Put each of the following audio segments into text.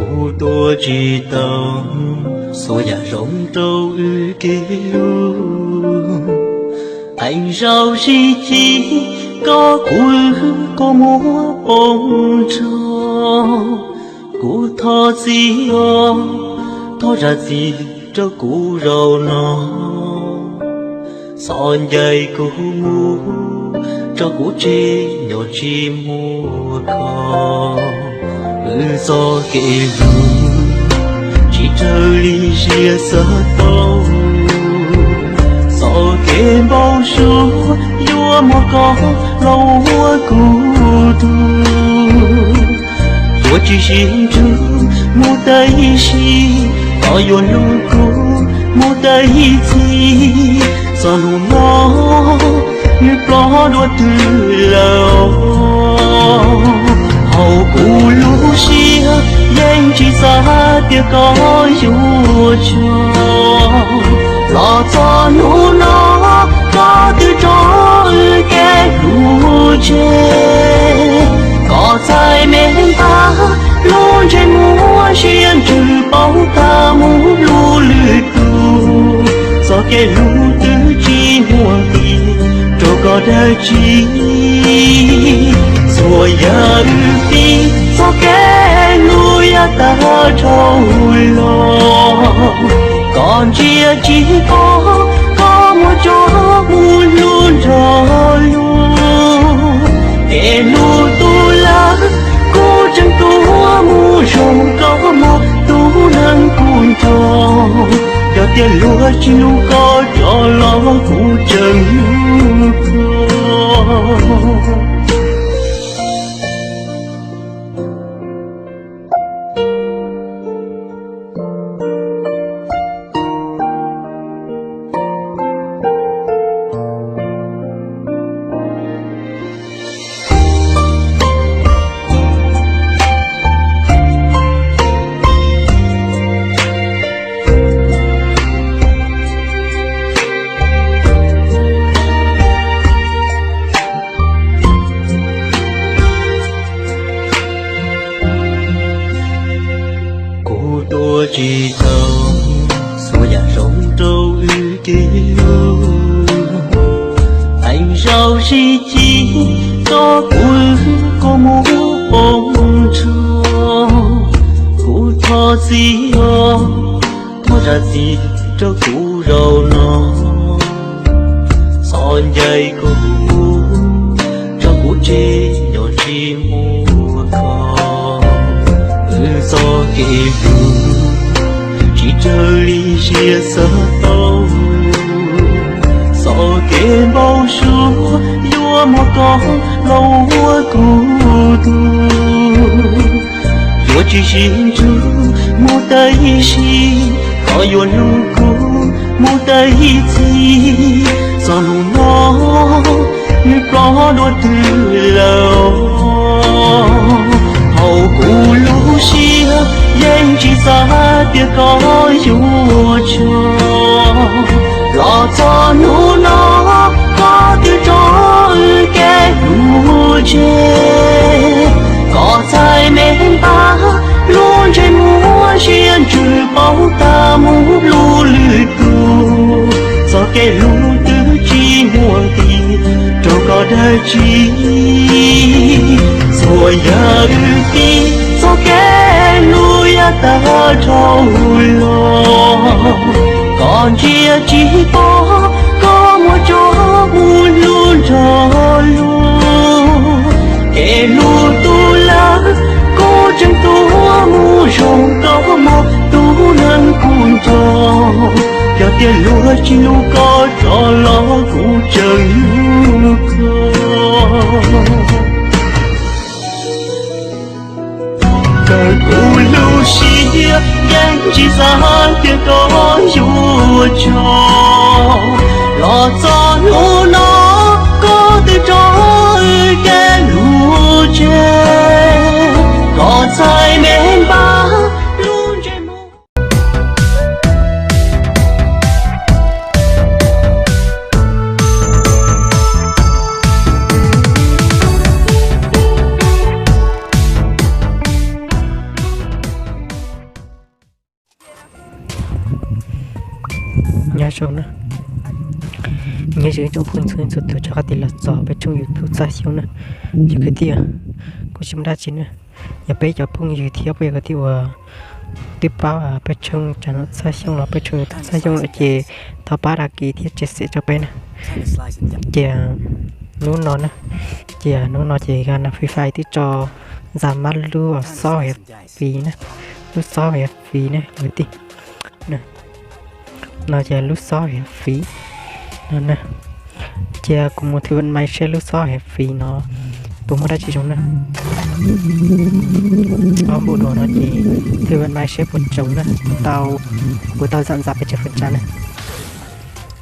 Kuv tua tsis tau txhua yam zoo rau wb kev hlub. Qee zaus sib cim koj kuv, koj muab poob nrho. Kuv thov txim os, thov zam txim rau kuv zaum no. Txhob ncaim kuv mus, tso kuv tsev nyob tsis muaj koj. Wb txoj kev hlub tsis raws li siab xav tau. Txoj kev npau suav yuav muab koj los ua kuv tug. Yuav tsis sib ntsib mus tag ib sim, los yuav hlub kuv mus tag ib txhis. Txog hnub no, nws plob dua twg lawm? Hauv kuv lub siab yeej tsis xav tias koj yuav tso. Los txog hnub no, koj twb tso wb kev hlub tseg. Koj txhais me npab lub ntsej muag, siab ntsws paub tag mus hlub lwm tus. Txoj kev hlub twb tsis muaj nqis rau koj dab tsi. Txhua yam wb tib, txoj kev hlub yav tag dhau los. Koj ntsia tsis pom, koj muab tso mus hlub nrog luag. Kev hlub tus lawm, kuv tseem tuaj mus zoo nkauj mog tus neeg kuv nco. Yog tias luag tsis hlub koj coj los kuv tseem hlub koj. Kuv tua tsis tau txhua yam zoo rau wb kev hlub. Qee zaus sib cim tso kuv, koj muab poob nrho. Kuv thov txim os, thov zam txim rau kuv zaum no. Txhob ncaim kuv mus, tso kuv tsev nyob tsis muaj koj. Wb txoj kev hlub tsis raws li siab xav tau. Txoj kev npau suav yuav muab koj los ua kuv tug. Yuav tsis sib ntsib mus tag ib sim, koj yuav hlub kuv mus tag ib txhis. Txog hnub no, nws plob dua twg lawm? Hauv kuv lub siab yeej tsis xav tias koj yuav tso. Los txog hnub no, koj twb tso wb kev hlub tseg. Koj txhais me npab lub ntsej muag, siab ntsws paub tag mus hlub lwm tus. Txoj kev hlub twb tsis muaj nqis rau koj dab tsi. Txhua yam wb tib, txoj kev hlub yav tag dhau los. Koj ntsia tsis pom, koj muab tso mus hlub nrog luag. Kev hlub tus lawm, kuv tseem tuaj mus zoo nkauj mog tus neeg kuv nco. Yog tias luag tsis hlub koj, tso los kuv tseem hlub koj. Kawg kuv lub siab yeej tsis xav tias koj yuav tso. Los txog hnub no, koj twb tso wb kev hlub tseg. Koj txhais me npab lub ntsej muag. Sau na, nyob zoo ib tsoom phooj ywg txhua txhua tus rov qab los txog peb tshooj YouTube Txaj Xyooj na. Cov kwv tij, kuv tsis muaj dab tsi na, yog peb cov phooj ywg thiab peb cov kwv tij uas twb paub peb tshooj Txaj Xyooj los peb tshooj YouTube Txaj Xyooj lawm ces thov pab đăng ký thiab chia sẻ rau peb na. Ces hnub no na, ces hnub no ces Free Fire twb tso Xamap lub xob hiav fiv na, lub xob hiav fiv na cov kwv tij. No ces lub xob hiav fiv no na. Ces kuv mus thử vận may seb lub xob hiav fiv no puas muaj dab tsi zoo na. Ob npau suav no ces thử vận may seb puas zoo na, tau, kuv tau zam ntxa pes tsawg phần trăm na.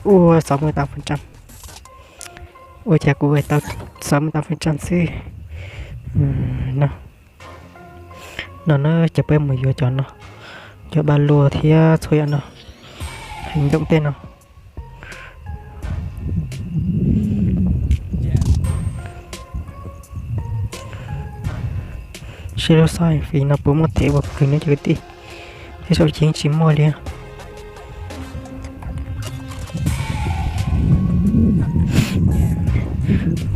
Ua sáu mươi tám phần trăm. Ua cas kuv tau sáu mươi tám phần trăm xwb no. No na ces peb mus yuav cov no, cov ba luas thiab txhua yam no, heev nyoom tej no. Seb lub xob hiav fiv no puas muaj them ua kawg ne cov kwv tij. Tej zaum yeej tsis muaj li.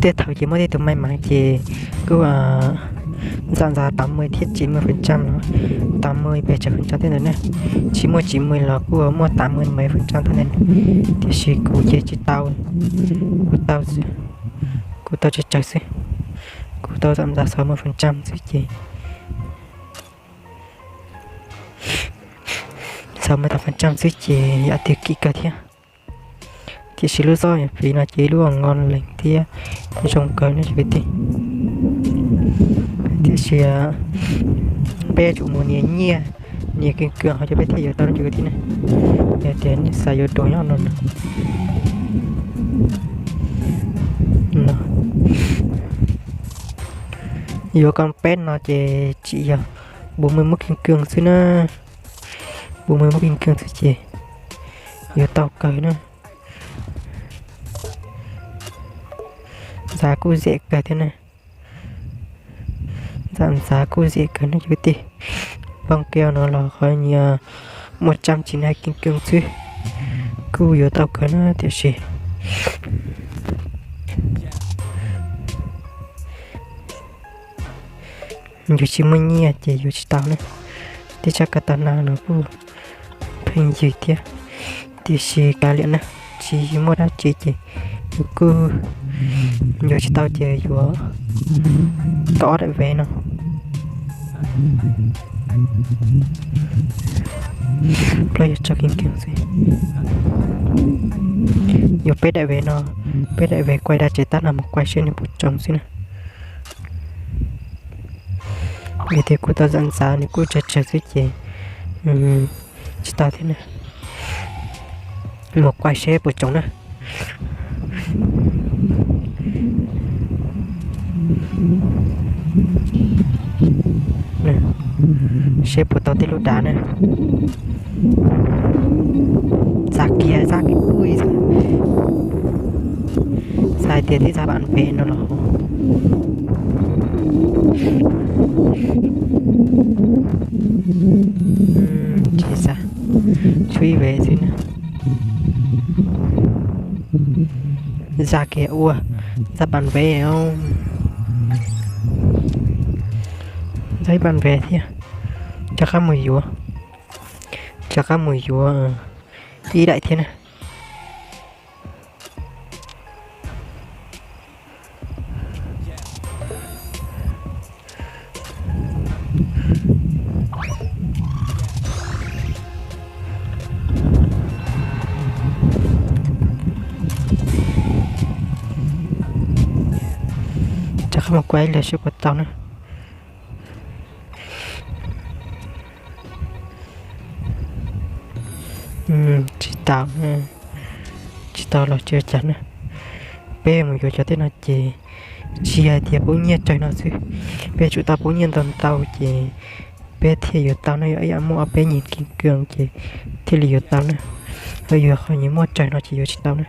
Tej thaum ces muaj tej tus may maiv ces kuj zam ntxa tám mươi thiab chín mươi phần trăm no, tám mươi pes tsawg phần trăm tej ntawd na. Tsis muaj chín mươi los kuj muaj tám mươi mấy phần trăm tej ntawd. Tiam sis kuv ces tsis tau, kuv tau, kuv tau tsawg tsawg xwb, kuv tau zam ntxa sáu mươi phần trăm xwb ces sáu mươi tám phần trăm xwb ces yam tiag kim kawg thiab. Tiam sis lub xob hiav fiv no ces lub nqo lees thiab zoo kawg ne cov kwv tij. Tiam sis peb tsum mus nias nyiaj, nias kws kws ho cov peb thiaj yuav tau ne cov kwv tij ne. Yog tias nej xav yuav dua nyob no, yuav koj peb no ces tsim yog bốn mươi mốt kim cương xwb na. Bốn mươi mốt kim cương xwb ces yuav tau kawg na. Ntxa kuj zem kawg thiab na. Ntxa, ntxa kuj zem kawg ne cov kwv tij. Poob keo no los qhov nyias một trăm chín mươi hai kim cương xwb, kuj yuav tau kawg na tiam sis yus tsis muaj nyiaj ces yuav tsis tau na. Tej tsab ka tau na no kuj pheej yws thiab, tiam sis kav liam na, tsis muaj dab tsi ces yus kuj yuav tsis tau ces yuav tau ob daim vev no. Plaub yog tsawg kim cương xwb. Yuav peb daim vev no, peb daim vev quay dag tsev tab no mus quay seb nws puas tsoo xwb na. Vim tias kuv tau zam ntxa nws kuj tsawg tsawg xwb ces tsis tau thiab na. Mus quay seb puas tsoo na. Seb puas tau tej lub dav na. Ntxa kiag, ntxa kiag, ui, xav hais tias twb ntxa pam pem no los tsis ntxa, tshuav ib vev xwb na. Ntxa kiag ua, ntxa pam pem, ntxa ib pam pem thiab. Rov qab mus yuav, rov qab mus yuav ib daim thiab na. Rov qab mus kuaj ib lwm seb puas tau na. Tsis tau, tsis tau los tsis ua cas na. Peb mus yuav cov tej no ces tsis hais tias poob nyiaj tsawg no xwb, peb tsum tau poob nyiaj ntau ntau ces peb thiaj yuav tau na. Yog ib yam muaj ob peb nyim kim cương ces thiaj li yuav tau na. Ho yog qhov nyias muaj tsawg no ces yuav tsis tau na.